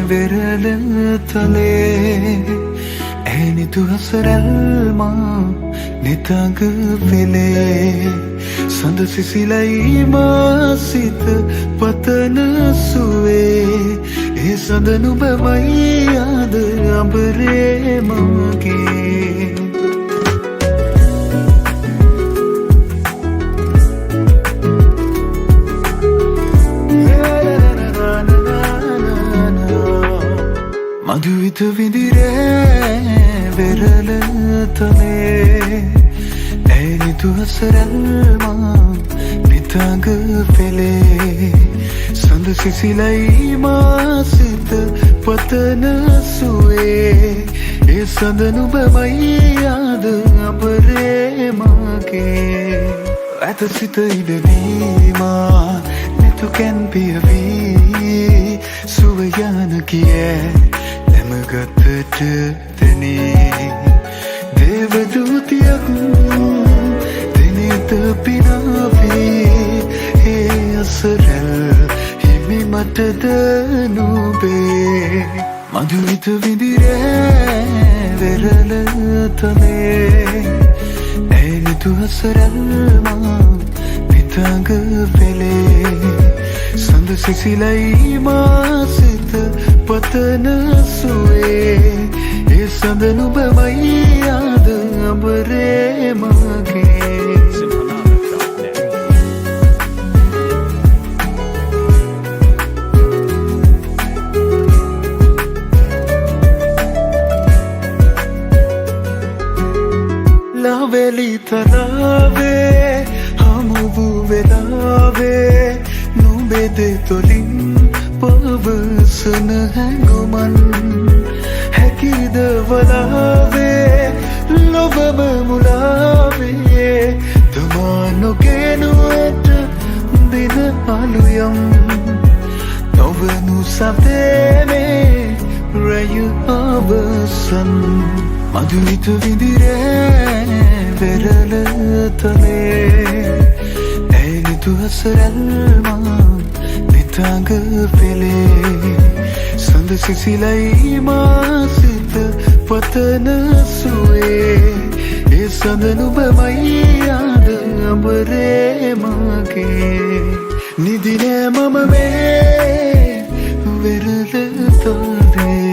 වෙරළ තලේ ඇය නිදුහස රැල්මා නිතඟ පෙළේ සඳ සිසිලයි මා සිත පතන සුවේ ඒ සඳ නුඹමයි අද අඹරේ මගේ. මధుවිත විඳිරේ වෙරළ තලේ ඇය නිදුහස රැල්මා නිතඟ පෙළේ සඳ සිසිලයි මා සිත පතන සුවේ ඒ සඳ නුඹමයි අද අඹරේ මගේ. ඇත සිත ඉඩදී මා නිතුකැන් පියවී සුව යන කිය නැමගතට තැනේ දේවදූතියක් දෙනෙත පිනාවේ ඒ අසරැල් හිමි මටද නුබේ. මధుවිත විඳිරේ වෙරළ තලේ ඇය නිදුහස රැල්මා නිතඟ පෙළේ සඳ සිසිලයි මා සිත පතන සුවේ ඒ සඳ නුඹමයි අද අඹරේ මගේ. Simhanada.net. ලවෙලි තරාවේ හමු වූ වෙලාවේ නුඹේ දෙතොලින් පවසන හැඟුමන් හැකිද වලාවේ ලොවම මුලාවේ තමා නොගේනුවට දින අලුයම් නොවනු සතේ රැය අවසන්. මధుවිත විඳිරේ වෙරළ තලේ ඇය නිදුහස රැල්මා නිතඟ පෙළේ සඳ සිසිලයි මා සිත පතන සුවේ ඒ සඳ නුඹමයි අද අඹරේ මගේ. නිදි නෑ මම මේ වෙරළ තලේ.